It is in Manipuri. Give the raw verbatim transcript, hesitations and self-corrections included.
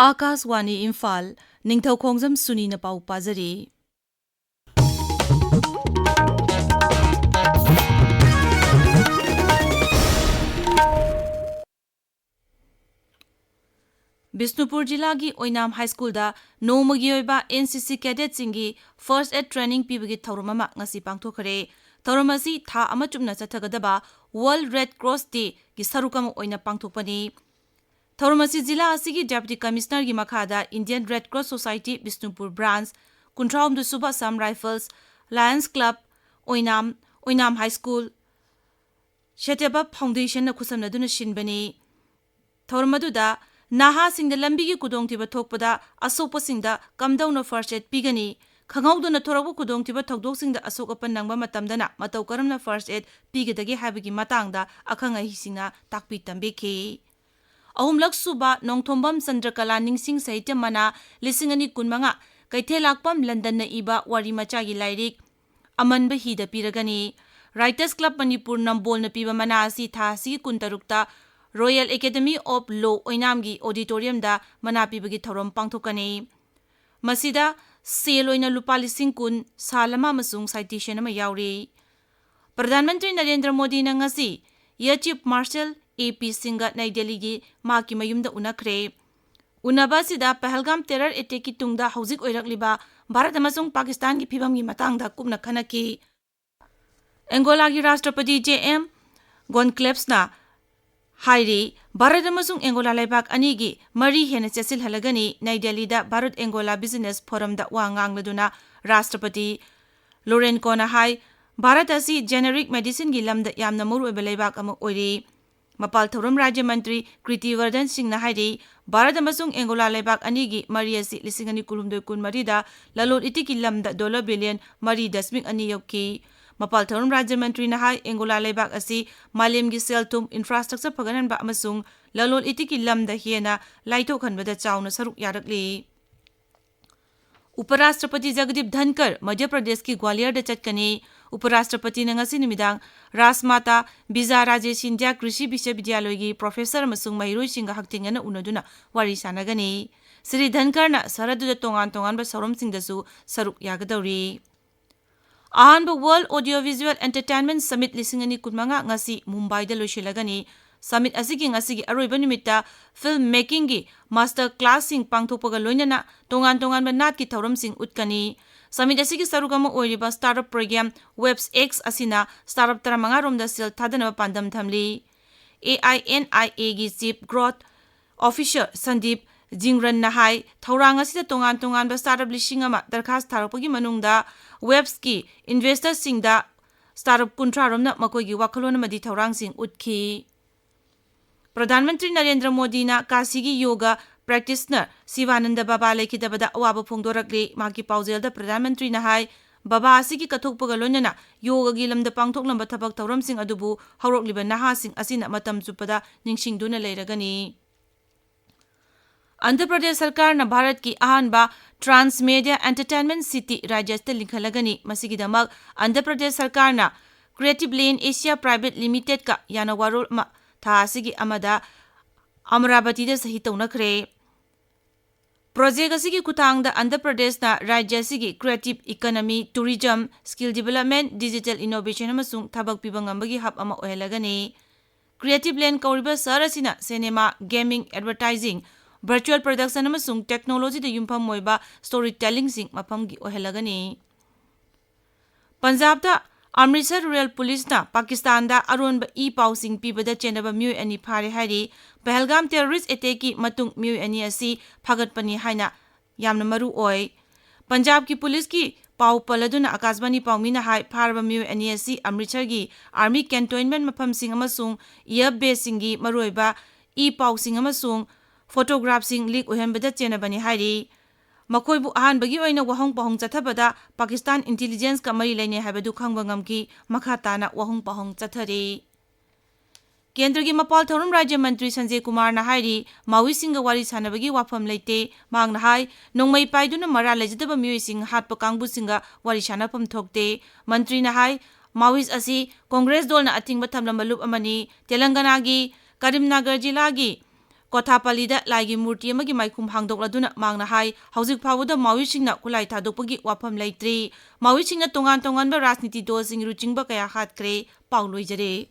ꯑꯥꯀꯥꯁꯋꯥꯅꯤ ꯏꯝꯐꯥꯜ, ꯅꯤꯡꯊꯧꯈꯣꯡꯖꯝ ꯁꯨꯅꯤꯅ ꯄꯥꯎ ꯄꯥꯖꯔꯤ꯫ ꯕꯤꯁꯅꯨꯄꯨꯔ ꯖꯤꯂꯥꯒꯤ ꯑꯣꯏꯅꯥꯝ ꯍꯥꯏ ꯁ꯭ꯀꯨꯜꯗ ꯅꯣꯡꯃꯒꯤ ꯑꯣꯏꯕ N C C cadetꯁꯤꯡꯒꯤ first aid training ꯄꯤꯕꯒꯤ ꯊꯧꯔꯝ ꯑꯃ ꯉꯁꯤ ꯄꯥꯡꯊꯣꯛꯈ꯭ꯔꯦ꯫ ꯊꯧꯔꯝ ꯑꯁꯤ ꯊꯥ ꯑꯃ ꯆꯨꯞꯅ ꯆꯠꯊꯒꯗꯕ World Red Cross Dayꯒꯤ ꯁꯔꯨꯛ ꯑꯃ ꯑꯣꯏꯅ ꯄꯥꯡꯊꯣꯛꯄꯅꯤ꯫ ꯊꯧꯔꯝ ꯑꯁꯤ ꯖꯤꯂꯥ ꯑꯁꯤꯒꯤ Deputy Commissionerꯒꯤ ꯃꯈꯥꯗ Indian Red Cross Society Bishnupur branch, ꯀꯨꯟꯊ꯭ꯔꯥꯍꯨꯝꯗꯣꯏ ꯁꯨꯕ Assam Rifles, Lions Club, ꯑꯣꯏꯅꯥꯝ, ꯑꯣꯏꯅꯥꯝ High School, ꯁꯦꯇꯦꯕ Foundationꯅ ꯈꯨꯠꯁꯝꯅꯗꯨꯅ ꯁꯤꯟꯕꯅꯤ꯫ ꯊꯧꯔꯝ ꯑꯗꯨꯗ ꯅꯍꯥꯁꯤꯡꯗ ꯂꯝꯕꯤꯒꯤ ꯈꯨꯗꯣꯡꯊꯤꯕ ꯊꯣꯛꯄꯗ ꯑꯁꯣꯛꯄꯁꯤꯡꯗ ꯀꯝꯗꯧꯅ first aid ꯄꯤꯒꯅꯤ, ꯈꯪꯍꯧꯗꯅ ꯊꯣꯔꯛꯄ ꯈꯨꯗꯣꯡꯊꯤꯕ ꯊꯧꯗꯣꯛꯁꯤꯡꯗ ꯑꯁꯣꯛ ꯑꯄꯟ ꯅꯪꯕ ꯃꯇꯝꯗꯅ ꯃꯇꯧ ꯀꯔꯝꯅ first aid ꯄꯤꯒꯗꯒꯦ ꯍꯥꯏꯕꯒꯤ ꯃꯇꯥꯡꯗ ꯑꯈꯪ ꯑꯍꯩꯁꯤꯡꯅ ꯇꯥꯛꯄꯤ ꯇꯝꯕꯤꯈꯤ꯫ ꯑꯍꯨꯝꯂꯛ ꯁꯨꯕ ꯅꯣꯡꯊꯣꯝꯕꯝ ꯆꯟꯗ꯭ꯔꯀꯂꯥ ꯅꯤꯡꯁꯤꯡ ꯁꯥꯍꯤꯇ꯭ꯌ ꯃꯅꯥ ꯂꯤꯁꯤꯡ ꯑꯅꯤ ꯀꯨꯟꯃꯉꯥ, ꯀꯩꯊꯦꯜꯂꯥꯛꯄꯝ ꯂꯟꯗꯟꯅ ꯏꯕ ꯋꯥꯔꯤ ꯃꯆꯥꯒꯤ ꯂꯥꯏꯔꯤꯛ ꯑꯃꯟꯕ ꯍꯤꯗ ꯄꯤꯔꯒꯅꯤ꯫ Writers Club ꯃꯅꯤꯄꯨꯔ ꯅꯝꯕꯣꯜꯅ ꯄꯤꯕ ꯃꯅꯥ ꯑꯁꯤ ꯊꯥ ꯑꯁꯤꯒꯤ ꯀꯨꯟꯇꯔꯨꯛꯇ Royal Academy of Law ꯑꯣꯏꯅꯥꯝꯒꯤ auditoriumꯗ ꯃꯅꯥ ꯄꯤꯕꯒꯤ ꯊꯧꯔꯝ ꯄꯥꯡꯊꯣꯛꯀꯅꯤ꯫ ꯃꯁꯤꯗ ꯁꯦꯜ ꯑꯣꯏꯅ ꯂꯨꯄꯥ ꯂꯤꯁꯤꯡ ꯀꯨꯟ, ꯁꯥꯜ ꯑꯃ ꯑꯃꯁꯨꯡ citation ꯑꯃ ꯌꯥꯎꯔꯤ꯫ ꯄ꯭ꯔꯙꯥꯟ ꯃꯟꯇ꯭ꯔꯤ ꯅꯔꯦꯟꯗ꯭ꯔ ꯃꯣꯗꯤꯅ ꯉꯁꯤ Air Chief Marshal A P ꯁꯤꯡꯒ ꯅꯩ ꯗꯦꯜꯂꯤꯒꯤ ꯃꯍꯥꯛꯀꯤ ꯃꯌꯨꯝꯗ ꯎꯅꯈ꯭ꯔꯦ꯫ ꯎꯅꯕ ꯑꯁꯤꯗ ꯄꯍꯜꯒꯥꯝ terror attackꯀꯤ ꯇꯨꯡꯗ ꯍꯧꯖꯤꯛ ꯑꯣꯏꯔꯛꯂꯤꯕ ꯚꯥꯔꯠ ꯑꯃꯁꯨꯡ ꯄꯥꯀꯤꯁꯇꯥꯟꯒꯤ ꯐꯤꯚꯝꯒꯤ ꯃꯇꯥꯡꯗ ꯀꯨꯞꯅ ꯈꯟꯅꯈꯤ꯫ ꯑꯦꯡꯒꯣꯂꯥꯒꯤ ꯔꯥꯁꯇ꯭ꯔꯄꯇꯤ J M ꯒꯣꯟꯀ꯭ꯂꯦꯞꯁꯅ ꯍꯥꯏꯔꯤ, ꯚꯥꯔꯠ ꯑꯃꯁꯨꯡ ꯑꯦꯡꯒꯣꯂꯥ ꯂꯩꯕꯥꯛ ꯑꯅꯤꯒꯤ ꯃꯔꯤ ꯍꯦꯟꯅ ꯆꯦꯠꯁꯤꯜꯍꯜꯂꯒꯅꯤ꯫ ꯅꯩ ꯗꯦꯜꯂꯤꯗ ꯚꯥꯔꯠ ꯑꯦꯡꯒꯣꯂꯥ business forumꯗ ꯋꯥ ꯉꯥꯡꯂꯗꯨꯅ ꯔꯥꯁꯇ꯭ꯔꯄꯇꯤ ꯂꯣꯔꯦꯟꯀꯣꯅ ꯍꯥꯏ, ꯚꯥꯔꯠ ꯑꯁꯤ generic medicineꯒꯤ ꯂꯝꯗ ꯌꯥꯝꯅ ꯃꯔꯨꯑꯣꯏꯕ ꯂꯩꯕꯥꯛ ꯑꯃ ꯑꯣꯏꯔꯤ꯫ ꯃꯄꯥꯜ ꯊꯧꯔꯝ ꯔꯥꯖ꯭ꯌ ꯃꯟꯇ꯭ꯔꯤ ꯀ꯭ꯔꯤꯇꯤꯕꯔꯙꯟ ꯁꯤꯡꯅ ꯍꯥꯏꯔꯤ, ꯚꯥꯔꯠ ꯑꯃꯁꯨꯡ ꯑꯦꯡꯒꯣꯂꯥ ꯂꯩꯕꯥꯛ ꯑꯅꯤꯒꯤ ꯃꯔꯤ ꯑꯁꯤ ꯂꯤꯁꯤꯡ ꯑꯅꯤ ꯀꯨꯟꯍꯨꯝꯗꯣꯏ ꯀꯨꯟꯃꯔꯤꯗ ꯂꯂꯣꯟ ꯏꯇꯤꯛꯀꯤ ꯂꯝꯗ dollar billion ꯃꯔꯤ ꯗꯁꯃꯤꯛ ꯑꯅꯤ ꯌꯧꯈꯤ꯫ ꯃꯄꯥꯜ ꯊꯧꯔꯝ ꯔꯥꯖ꯭ꯌ ꯃꯟꯇ꯭ꯔꯤꯅ ꯍꯥꯏ, ꯑꯦꯡꯒꯣꯂꯥ ꯂꯩꯕꯥꯛ ꯑꯁꯤ ꯃꯥꯂꯦꯝꯒꯤ ꯁꯦꯜ-ꯊꯨꯝ, infrastructure ꯐꯒꯠꯍꯟꯕ ꯑꯃꯁꯨꯡ ꯂꯂꯣꯟ ꯏꯇꯤꯛꯀꯤ ꯂꯝꯗ ꯍꯦꯟꯅ ꯂꯥꯏꯊꯣꯛꯍꯟꯕꯗ ꯆꯥꯎꯅ ꯁꯔꯨꯛ ꯌꯥꯔꯛꯂꯤ꯫ ꯎꯄꯔꯥꯁꯇ꯭ꯔꯄꯇꯤ ꯖꯒꯗꯤꯞ ꯙꯟꯀꯔ ꯃꯙ꯭ꯌ ꯄ꯭ꯔꯗꯦꯁꯀꯤ ꯒ꯭ꯋꯥꯂꯤꯌꯔꯗ ꯆꯠꯀꯅꯤ꯫ ꯎꯄꯔꯥꯁꯇ꯭ꯔꯄꯇꯤꯅ ꯉꯁꯤ ꯅꯨꯃꯤꯗꯥꯡ ꯔꯥꯖꯃꯥꯇꯥ ꯕꯤꯖꯥ ꯔꯥꯖꯦ ꯁꯤꯟꯙ꯭ꯌꯥ ꯀ꯭ꯔꯤꯁꯤ ꯕꯤꯁ꯭ꯋꯕꯤꯗ꯭ꯌꯥꯂꯣꯏꯒꯤ ꯄ꯭ꯔꯣꯐꯦꯁꯔ ꯑꯃꯁꯨꯡ ꯃꯍꯩꯔꯣꯏꯁꯤꯡꯒ ꯍꯛꯊꯦꯡꯅꯅ ꯎꯅꯗꯨꯅ ꯋꯥꯔꯤ ꯁꯥꯟꯅꯒꯅꯤ꯫ ꯁ꯭ꯔꯤ ꯙꯟꯀꯔꯅ ꯁꯍꯔꯗꯨꯗ ꯇꯣꯉꯥꯟ ꯇꯣꯉꯥꯟꯕ ꯊꯧꯔꯝꯁꯤꯡꯗꯁꯨ ꯁꯔꯨꯛ ꯌꯥꯒꯗꯧꯔꯤ꯫ ꯑꯍꯥꯟꯕ World Audio Visual Entertainment Summit ꯂꯤꯁꯤꯡ ꯑꯅꯤ ꯀꯨꯟꯃꯉꯥ ꯉꯁꯤ ꯃꯨꯝꯕꯥꯏꯗ ꯂꯣꯏꯁꯤꯜꯂꯒꯅꯤ꯫ Summit ꯑꯁꯤꯒꯤ ꯉꯁꯤꯒꯤ ꯑꯔꯣꯏꯕ ꯅꯨꯃꯤꯠꯇ film makingꯒꯤ master classꯁꯤꯡ ꯄꯥꯡꯊꯣꯛꯄꯒ ꯂꯣꯏꯅꯅ ꯇꯣꯉꯥꯟ ꯇꯣꯉꯥꯟꯕ ꯅꯥꯠꯀꯤ ꯊꯧꯔꯝꯁꯤꯡ ꯎꯠꯀꯅꯤ꯫ Summit ꯑꯁꯤꯒꯤ ꯁꯔꯨꯛ ꯑꯃ ꯑꯣꯏꯔꯤꯕ startup program WebsX ꯑꯁꯤꯅ startup ꯇꯔꯥꯃꯉꯥ ꯔꯣꯝꯗ ꯁꯦꯜ ꯊꯥꯗꯅꯕ ꯄꯥꯟꯗꯝ ꯊꯝꯂꯤ꯫ ꯑꯦ ꯑꯥꯏ ꯑꯦꯟ ꯑꯥꯏ ꯑꯦꯒꯤ Chief Growth Officer ꯁꯟꯗꯤꯞ ꯖꯤꯡꯔꯟꯅ ꯍꯥꯏ, ꯊꯧꯔꯥꯡ ꯑꯁꯤꯗ ꯇꯣꯉꯥꯟ ꯇꯣꯉꯥꯟꯕ startup ꯂꯤꯁꯤꯡ ꯑꯃ ꯗꯔꯈꯥꯁ ꯊꯥꯔꯛꯄꯒꯤ ꯃꯅꯨꯡꯗ Websꯀꯤ investorꯁꯤꯡꯗ startup ꯀꯨꯟꯊ꯭ꯔꯥ ꯔꯣꯝꯅ ꯃꯈꯣꯏꯒꯤ ꯋꯥꯈꯜꯂꯣꯟ ꯑꯃꯗꯤ ꯊꯧꯔꯥꯡꯁꯤꯡ ꯎꯠꯈꯤ꯫ ꯄ꯭ꯔꯙꯥꯟ ꯃꯟꯇ꯭ꯔꯤ ꯅꯔꯦꯟꯗ꯭ꯔ ꯃꯣꯗꯤꯅ ꯀꯥꯁꯤꯒꯤ ꯌꯣꯒ practitioner ꯁꯤꯕꯥꯅꯟꯗ ꯕꯥꯕꯥ ꯂꯩꯈꯤꯗꯕꯗ ꯑꯋꯥꯕ ꯐꯣꯡꯗꯣꯔꯛꯂꯦ꯫ ꯃꯍꯥꯛꯀꯤ ꯄꯥꯎꯖꯦꯜꯗ ꯄ꯭ꯔꯙꯥꯟ ꯃꯟꯇ꯭ꯔꯤꯅ ꯍꯥꯏ, ꯕꯥꯕꯥ ꯑꯁꯤꯒꯤ ꯀꯠꯊꯣꯛꯄꯒ ꯂꯣꯏꯅꯅ ꯌꯣꯒꯒꯤ ꯂꯝꯗ ꯄꯥꯡꯊꯣꯛꯂꯝꯕ ꯊꯕꯛ ꯊꯧꯔꯝꯁꯤꯡ ꯑꯗꯨꯕꯨ ꯍꯧꯔꯛꯂꯤꯕ ꯅꯍꯥꯁꯤꯡ ꯑꯁꯤꯅ ꯃꯇꯝ ꯆꯨꯞꯄꯗ ꯅꯤꯡꯁꯤꯡꯗꯨꯅ ꯂꯩꯔꯒꯅꯤ꯫ ꯑꯟꯙ꯭ꯔ ꯄ꯭ꯔꯗꯦꯁ ꯁꯔꯀꯥꯔꯅ ꯚꯥꯔꯠꯀꯤ ꯑꯍꯥꯟꯕ Transmedia Entertainment City ꯔꯥꯖ꯭ꯌ ꯑꯁꯤꯗ ꯂꯤꯡꯈꯠꯂꯒꯅꯤ꯫ ꯃꯁꯤꯒꯤꯗꯃꯛ ꯑꯟꯙ꯭ꯔ ꯄ꯭ꯔꯗꯦꯁ ꯁꯔꯀꯥꯔꯅ Creative Land Asia Private Limitedꯀ ꯌꯥꯅ ꯋꯥꯔꯣꯜ ꯑꯃ ꯊꯥ ꯑꯁꯤꯒꯤ ꯑꯃꯗ ꯑꯃꯔꯥꯕꯇꯤꯗ ꯁꯍꯤ ꯇꯧꯅꯈ꯭ꯔꯦ꯫ Project ꯑꯁꯤꯒꯤ ꯈꯨꯠꯊꯥꯡꯗ ꯑꯟꯙ꯭ꯔ ꯄ꯭ꯔꯗꯦꯁꯅ ꯔꯥꯖ꯭ꯌ ꯑꯁꯤꯒꯤ creative economy, tourism, skill development, digital innovation ꯑꯃꯁꯨꯡ ꯊꯕꯛ ꯄꯤꯕ ꯉꯝꯕꯒꯤ hub ꯑꯃ ꯑꯣꯏꯍꯜꯂꯒꯅꯤ꯫ Creative Land ꯀꯧꯔꯤꯕ ꯁꯍꯔ ꯑꯁꯤꯅ cinema, gaming, advertising, virtual production ꯑꯃꯁꯨꯡ technologyꯗ ꯌꯨꯝꯐꯝ ꯑꯣꯏꯕ story tellingꯁꯤꯡ ꯃꯐꯝꯒꯤ ꯑꯣꯏꯍꯜꯂꯒꯅꯤ꯫ ꯄꯟꯖꯥꯕꯇ ꯑꯃ꯭ꯔꯤꯠꯁꯔ Rural Policeꯅ ꯄꯥꯀꯤꯁꯇꯥꯟꯗ ꯑꯔꯣꯟꯕ ꯏ ꯄꯥꯎꯁꯤꯡ ꯄꯤꯕꯗ ꯆꯦꯟꯅꯕ ꯃꯤꯑꯣꯏ ꯑꯅꯤ ꯐꯥꯔꯦ ꯍꯥꯏꯔꯤ꯫ ꯄꯍꯜꯒꯥꯝ terrorist attackꯀꯤ ꯃꯇꯨꯡ ꯃꯤꯑꯣꯏ ꯑꯅꯤ ꯑꯁꯤ ꯐꯥꯒꯠꯄꯅꯤ ꯍꯥꯏꯅ ꯌꯥꯝꯅ ꯃꯔꯨ ꯑꯣꯏ꯫ ꯄꯟꯖꯥꯕꯀꯤ ꯄꯨꯂꯤꯁꯀꯤ ꯄꯥꯎ ꯄꯜꯂꯗꯨꯅ ꯑꯀꯥꯁꯕꯥꯅꯤ ꯄꯥꯎꯃꯤꯅ ꯍꯥꯏ, ꯐꯥꯔꯕ ꯃꯤꯑꯣꯏ ꯑꯅꯤ ꯑꯁꯤ ꯑꯃ꯭ꯔꯤꯠꯁꯔꯒꯤ army cantonment ꯃꯐꯝꯁꯤꯡ ꯑꯃꯁꯨꯡ air baseꯁꯤꯡꯒꯤ ꯃꯔꯨꯑꯣꯏꯕ ꯏ ꯄꯥꯎꯁꯤꯡ ꯑꯃꯁꯨꯡ photographꯁꯤꯡ leak ꯑꯣꯏꯍꯟꯕꯗ ꯆꯦꯟꯅꯕꯅꯤ ꯍꯥꯏꯔꯤ꯫ ꯃꯈꯣꯏꯕꯨ ꯑꯍꯥꯟꯕꯒꯤ ꯑꯣꯏꯅ ꯋꯥꯍꯪ ꯄꯥꯎꯍꯪ ꯆꯠꯊꯕꯗ ꯄꯥꯀꯤꯁꯇꯥꯟ intelligenceꯀ ꯃꯔꯤ ꯂꯩꯅꯩ ꯍꯥꯏꯕꯗꯨ ꯈꯪꯕ ꯉꯝꯈꯤ꯫ ꯃꯈꯥ ꯇꯥꯅ ꯋꯥꯍꯪ ꯄꯥꯎꯍꯪ ꯆꯠꯊꯔꯤ꯫ ꯀꯦꯟꯗ꯭ꯔꯒꯤ ꯃꯄꯥꯜ ꯊꯧꯔꯝ ꯔꯥꯖ꯭ꯌ ꯃꯟꯇ꯭ꯔꯤ ꯁꯟꯖꯦ ꯀꯨꯃꯥꯔꯅ ꯍꯥꯏꯔꯤ, ꯃꯥꯋꯤꯁꯁꯤꯡꯒ ꯋꯥꯔꯤ ꯁꯥꯟꯅꯕꯒꯤ ꯋꯥꯐꯝ ꯂꯩꯇꯦ꯫ ꯃꯍꯥꯛꯅ ꯍꯥꯏ, ꯅꯣꯡꯃꯩ ꯄꯥꯏꯗꯨꯅ ꯃꯔꯥꯜ ꯂꯩꯖꯗꯕ ꯃꯤꯑꯣꯏꯁꯤꯡ ꯍꯥꯠꯄ ꯀꯥꯡꯕꯨꯁꯤꯡꯒ ꯋꯥꯔꯤ ꯁꯥꯟꯅꯐꯝ ꯊꯣꯛꯇꯦ꯫ ꯃꯟꯇ꯭ꯔꯤꯅ ꯍꯥꯏ, ꯃꯥꯋꯤꯁ ꯑꯁꯤ ꯀꯣꯡꯒ꯭ꯔꯦꯁ ꯗꯣꯜꯅ ꯑꯊꯤꯡꯕ ꯊꯝꯂꯝꯕ ꯂꯨꯞ ꯑꯃꯅꯤ꯫ ꯇꯦꯂꯪꯒꯅꯥꯒꯤ ꯀꯔꯤꯝꯅꯒꯔ ꯖꯤꯂꯥꯒꯤ ꯀꯣꯊꯥꯄꯜꯂꯤꯗ ꯂꯥꯏꯒꯤ ꯃꯨꯔꯇꯤ ꯑꯃꯒꯤ ꯃꯥꯏꯈꯨꯝ ꯍꯥꯡꯗꯣꯛꯂꯗꯨꯅ ꯃꯍꯥꯛꯅ ꯍꯥꯏ, ꯍꯧꯖꯤꯛ ꯐꯥꯎꯕꯗ ꯃꯥꯋꯤꯁꯁꯤꯡꯅ ꯈꯨꯠꯂꯥꯏ ꯊꯥꯗꯣꯛꯄꯒꯤ ꯋꯥꯐꯝ ꯂꯩꯇ꯭ꯔꯤ꯫ ꯃꯥꯋꯤꯁꯁꯤꯡꯅ ꯇꯣꯉꯥꯟ ꯇꯣꯉꯥꯟꯕ ꯔꯥꯖꯅꯤꯇꯤ ꯗꯣꯜꯁꯤꯡ ꯂꯨꯆꯤꯡꯕ ꯀꯌꯥ ꯍꯥꯠꯈ꯭ꯔꯦ꯫ ꯄꯥꯎ ꯂꯣꯏꯖꯔꯦ꯫